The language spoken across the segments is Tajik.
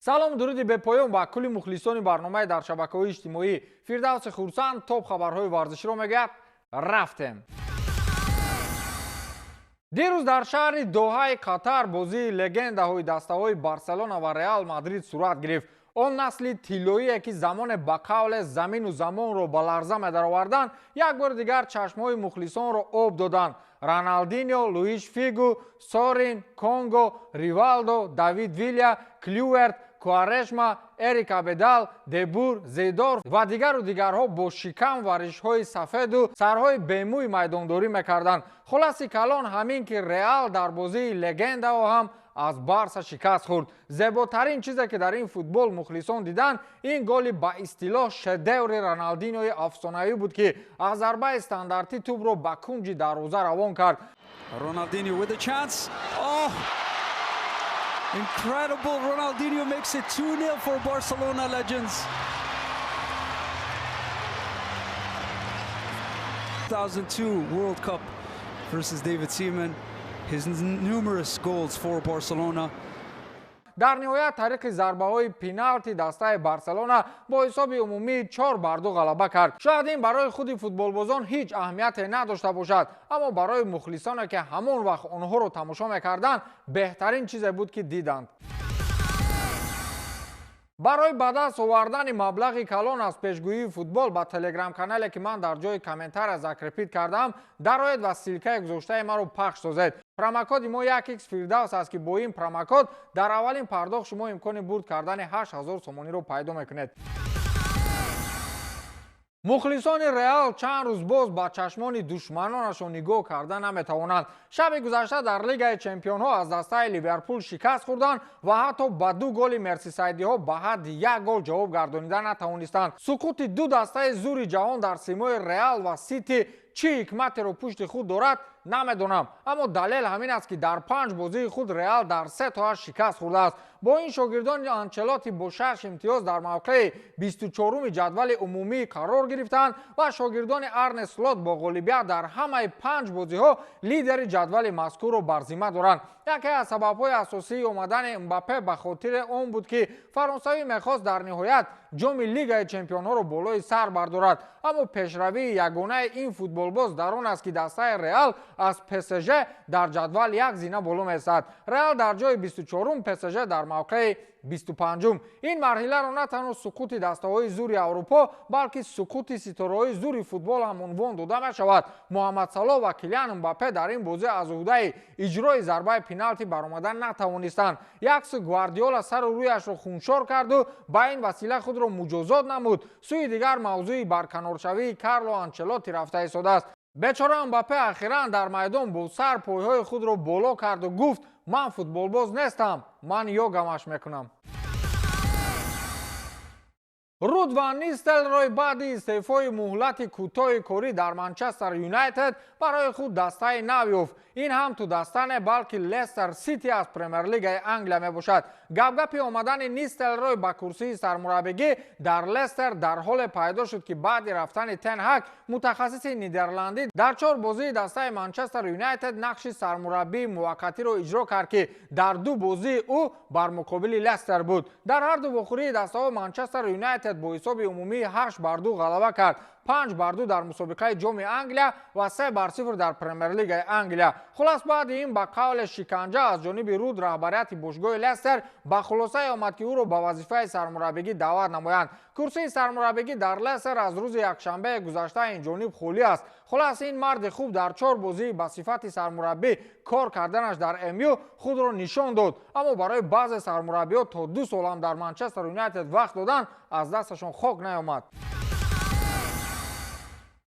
Салом, дуруди бепоён ба кулли мухлисони барномаи дар шабакаҳои иҷтимоӣ. Фирдавси Хурсанд топ хабарҳои варзиширо мегӯяд. Рафтем. Дирӯз дар шаҳри Доҳаи Қатар бозии легендаҳои дастаҳои Барселона ва Реал Мадрид сурат гирифт. Он насли тиллоие, ки замоне ба қавле замину замонро ба ларза медароварданд, як бори дигар чашмҳои мухлисонро об доданд. Роналдиньо, Луиш Фигу, Сорин, Конго, Ривалдо, Давид Вилия, Клюверт, Куарешма, Эрик Абедал, Дебур, Зедор ва дигару дигарҳо бо шикам ва ришҳои сафеду сарҳои бемӯй майдондорӣ мекарданд. Хулоси калон ҳамин, ки Реал дар бозии легендаҳо ҳам аз Барса шикаст хӯрд. Зеботарин чизе, ки дар ин футбол мухлисон диданд, ин голи ба истилоҳ шедеври Роналдинои афсонавӣ буд, ки аз зарбаи стандартӣ тӯбро ба кунҷи дарвоза равон кард. Ronaldinho with a chance. Oh! Incredible! Ronaldinho makes it 2-0 for Barcelona legends. 2002 World Cup versus David Seaman. His numerous goals for Barcelona. Дар ниҳоят тариқи зарбаҳои пеналти дастаи Барселона бо ҳисоби умумии 4-2 ғалаба кард. Шояд ин барои худи футболбозон ҳеҷ аҳамияте надошта бошад, аммо барои мухлисоне, ки ҳамон вақт онҳоро тамошо мекарданд, беҳтарин чизе буд, ки диданд. Барои ба даст овардани маблағи калон аз пешгӯии футбол ба телеграм-канале, ки ман дар ҷои комментария закрепить кардаам, дароед ва ссылка и гузоштаи маро пахш созед. Промокоди мо 1x Фирдавс аст, ки бо ин промокод дар аввалин пардохт шумо имкони бурд кардани 8000 сомониро пайдо мекунед. Мухлисони Реал чанд рӯз боз ба чашмони душманонашон нигоҳ карда наметавонанд. Шаби гузашта дар Лигаи чемпионҳо аз дастаи Ливерпул шикаст хӯрданд ва ҳатто ба ду голи мерсисайдиҳо ба ҳадди як гол ҷавоб гардонида натавонистанд. Суқути ду дастаи зури ҷаҳон дар симои Реал ва Сити чӣ ҳикматеро пушти худ дорад, намедонам, аммо далел ҳамин аст, ки дар панҷ бозии худ Реал дар се тоаш шикаст хӯрдааст. Бо ин шогирдони Анчелоти бо шаш имтиёз дар мавқеи 24-уми ҷадвали умумӣ қарор гирифтанд ва шогирдони Арне Слот бо ғолибият дар ҳамаи панҷ бозиҳо лидери ҷадвали мазкурро бар зимма доранд. Яке аз сабабҳои асосии омадани Мбаппе ба хотири он буд, ки фаронсавӣ мехост дар ниҳоят ҷоми Лигаи чемпионҳоро болои сар бардорад, аммо пешравии ягонаи ин футболбоз дар он аст, ки дастаи Реал аз ПСЖ дар ҷадвал як зина боло месад. Реал дар ҷои 24-ум, ПСЖ дар мавқеи 25-ум. Ин марҳиларо на танҳо суқути дастаҳои зури Аврупо, балки суқути ситораҳои зури футбол ҳам унвон дода мешавад. Муҳаммад Салоҳ ва Килиан Мбаппе дар ин бозӣ аз уҳдаи иҷрои зарбаи пеналти баромада натавонистанд. Яксу Гвардиола сару рӯяшро хуншор карду ба ин васила худро муҷозот намуд. Сӯи дигар мавзӯи барканоршавии Карло Анчелоти рафта истодааст. Бечора Мбаппе ахиран дар майдон бо сар пойҳои худро боло карду гуфт: «Ман футболбоз нестам, ман йогамаш мекунам». Руд ван Нистелрой баъди истеъфои муҳлати кӯтоҳи корӣ дар Манчестер Юнайтед барои худ дастаи нав ёфт. Ин ҳам ту даста не, балки Лестер Сити аз Премер-лигаи Англия мебошад. Гапгапи омадани Нистелрой ба курсии сармураббигӣ дар Лестер дар ҳоле пайдо шуд, ки баъди рафтани Тен Ҳак мутахассиси нидерландӣ дар чор бозии дастаи Манчестер Юнайтед нақши сармураббии муваққатиро иҷро кард, ки дар ду бозии ӯ бар муқобили Лестер буд. Дар ҳар ду вохӯрии дастаҳо Манчестер Юнайтед бо ҳисоби умумии 8-2 ғалаба кард: 5-2 дар мусобиқаи ҷоми Англия ва 3-0 дар Премер-лигаи Англия. Хулас, баъди ин ба қавле шиканҷа аз ҷониби Руд раҳбарияти бошгоҳи Лестер ба хулосае омад, ки ӯро ба вазифаи сармураббигӣ даъват намоянд. Курсии сармураббигӣ дар Лестер аз рӯзи якшанбеи гузашта ин ҷониб холӣ аст. Хулас, ин марди хуб дар чор бозии ба сифати сармураббӣ кор карданаш дар МЮ худро нишон дод, аммо барои баъзе сармураббиҳо то ду сол ҳам дар Манчестер Юнайтед вақт додан аз дасташон хок наёмад.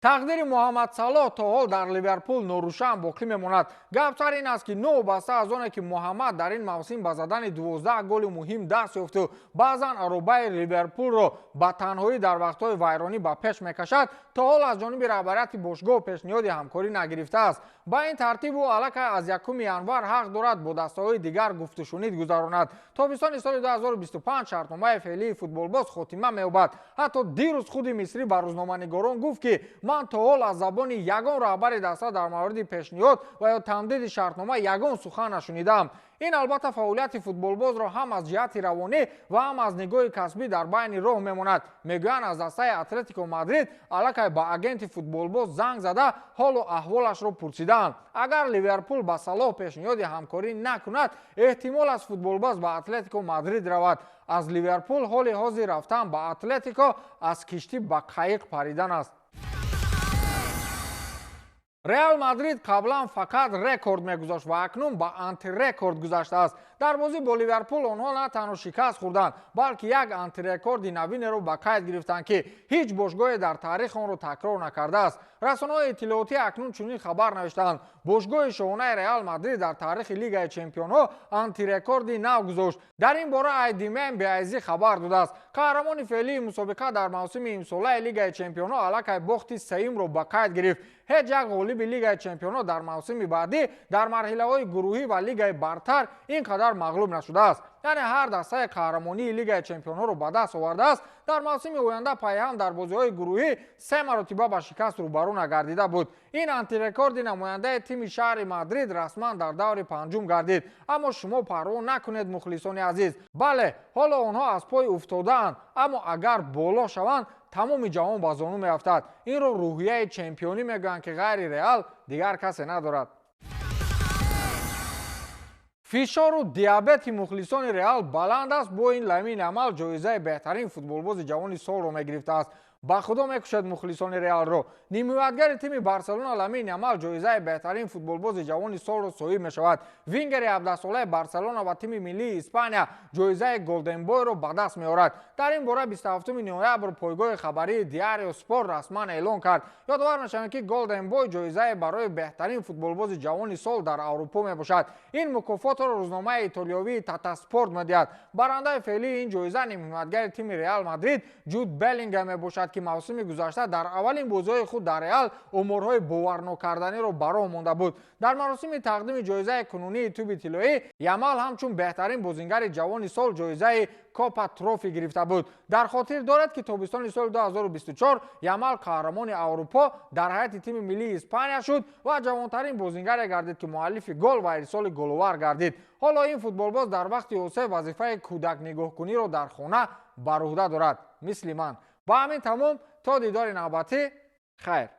Тақдири Муҳаммад Салоҳ то ҳол дар Ливерпул норӯшан боқӣ мемонад. Гап сар ин аст, ки новобаста аз оне ки Муҳаммад дар ин мавсим ба задани 12 голи муҳим даст ёфту баъзан аробаи Ливерпулро ба танҳоӣ дар вақтҳои вайронӣ ба пеш мекашад, то ҳол аз ҷониби раҳбарияти бошгоҳ пешниҳоди ҳамкорӣ нагирифтааст. Ба ин тартиб ӯ аллакай аз 1 январ ҳақ дорад бо дастаҳои дигар гуфтушунид гузаронад. Тобистони соли 2025 шартномаи феълии футболбоз хотима меёбад. Ҳатто дирӯз худи мисрӣ ба рӯзноманигорон гуфт, ки Ман то ҳол аз забони ягон раҳбари даста дар мавриди пешниҳод ва ё тамдиди шартнома ягон сухан нашунидам. Ин албатта фаъолияти футболбозро ҳам аз ҷиҳати равонӣ ва ҳам аз нигоҳи касбӣ дар байни роҳ мемонад. Мегӯянд, аз дастаи Атлетико Мадрид аллакай ба агенти футболбоз занг зада, ҳолу аҳволашро пурсидаанд. Агар Ливерпул ба Салоҳ пешниҳоди ҳамкорӣ накунад, эҳтимол аст, футболбоз ба Атлетико Мадрид равад. Аз Ливерпул ҳоли ҳозир рафтан ба Атлетико аз киштӣ ба қайиқ паридан аст. Реал Мадрид қаблан фақат рекорд мегузошт ва акнун ба антирекорд гузаштааст. Дар бозӣ бо Ливерпул онҳо на танҳо шикаст хӯрданд, балки як антирекорди навинеро ба қайд гирифтанд, ки ҳеҷ бошгоҳе дар таърих онро такрор накардааст. Расонаҳои иттилоотӣ акнун чунин хабар навиштаанд: бошгоҳи шоҳонаи Реал Мадрид дар таърихи Лигаи чемпионҳо антирекорди нав гузошт. Дар ин бора Айдимен Биайзи хабар додааст. Қаҳрамони феълии мусобиқа дар мавсими имсолаи Лигаи чемпионҳо аллакай бохти сеюмро ба қайд гирифт. Ҳеҷ як ғолиби Лигаи чемпионҳо дар мавсими баъдӣ дар марҳилаҳои гурӯҳӣ ва Лигаи бартар ин қадар мағлуб нашудааст. Яъне ҳар дастаи қаҳрамонии Лигаи чемпионҳоро ба даст овардааст, дар мавсими оянда пайҳам дар бозиҳои гурӯҳӣ се маротиба ба шикаст рӯбарӯ нагардида буд. Ин антирекорди намояндаи тими шаҳри Мадрид расман дар даври панҷум гардид. Аммо шумо парво накунед, мухлисони азиз. Бале, ҳоло онҳо аз пой уфтодаанд, аммо агар боло шаванд, тамоми ҷаҳон ба зону меафтад. Инро рӯҳияи чемпионӣ мегӯянд, ки ғайри Реал дигар касе надорад. Фишору диабети мухлисони Реал баланд аст. Бо ин Ламин Ямал ҷоизаи беҳтарин футболбози ҷавони солро мегирифтааст. Ба худо, мекушад мухлисони Реалро. Нимҳимоятгари тими Барселона Ламин Ямал ҷоизаи беҳтарин футболбози ҷавони солро соҳиб мешавад. Вингери 17-солаи Барселона ва тими миллии Испания ҷоизаи Голденбойро ба даст меорад. Дар ин бора 27 ноябр пойгоҳи хабарии Диарио Спорт расман эълон кард. Ёдовар мешавем, ки Голденбой ҷоизае барои беҳтарин футболбози ҷавони сол дар Аврупо мебошад. Ин мукофотро рӯзномаи итолиёвии Тутоспорт медиҳад. Барандаи феълии ин ҷоиза нимҳимоятгари тими Реал Мадрид Ҷуд Беллингам мебошад, ки мавсими гузашта дар аввалин бозиҳои худ дар Реал оморҳои боварнокарданиро ба роҳ монда буд. Дар маросими тақдими ҷоизаи кунунии тӯби тиллоӣ Ямал ҳамчун беҳтарин бозингари ҷавони сол ҷоизаи Копа Трофи гирифта буд. Дар хотир доред, ки тобистони соли 2024 Ямал қаҳрамони Аврупо дар ҳайати тими миллии Испания шуд ва ҷавонтарин бозингаре гардид, ки муаллифи гол ва ирсоли головар гардид. Ҳоло ин футболбоз дар вақти ҳосе вазифаи кӯдакнигоҳкуниро дар хона бар уҳда дорад, мисли ман. Ба ҳамин тамом. То дидори навбатӣ, хайр.